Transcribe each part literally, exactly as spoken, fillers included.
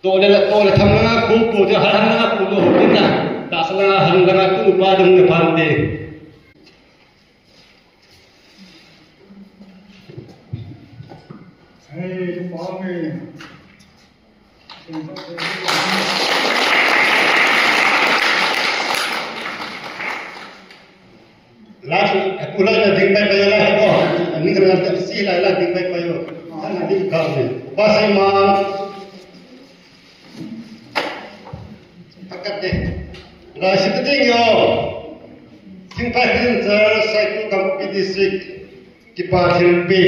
Tole la, tole tham langa kupu te, han langa kupu te, na. Tasa langa, han langa kupu pa dong ne pante. Hey, kupu me. Last, aku la na ding pai pai la ko. Ani kana si la la ding pai pai yo. Ana ding ka ni. Upa Seiman. Pakat de. Rai si ding yo. Thingphai Christian Church, Saikul Kangpokpi District. Kipa thilpi.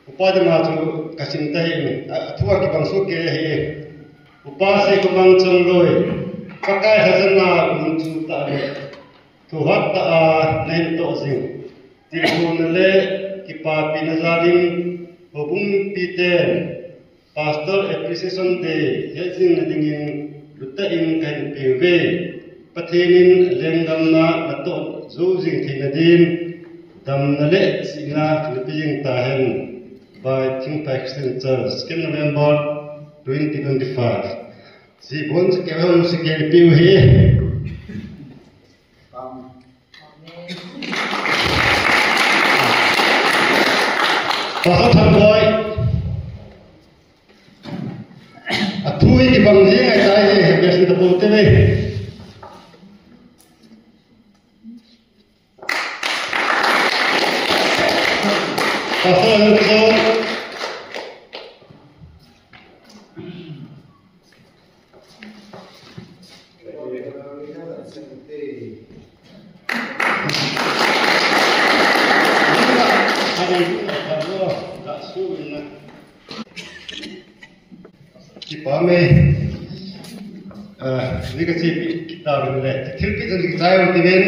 Upa ding a chu kasim tai. A thu a kibang soh kei ahi. Upa Seikhomang Chongloi. Pakai lhajana um chu ta le. Thuhat tah a nahin toh jing. Tilkhouna le kipapina jal in houbung mipiten Pastor Appreciation Day hetjingna dingin lutah in kahin peuve. Pathen in lengdamna natoh jou jing theina din damna le chihna napeh jing tahen. By Thingphai Christian Church, second November twenty twenty-five. Jibon se keu hon se keu piu hi. Pastor Thanboi. Athu hi kibang jing ahitai, he, he, he, he, he, he. Pastor Henderson. Kipa me, eh, ni kachepi kit tauvin le, thilpi chan kichai uvin tivin,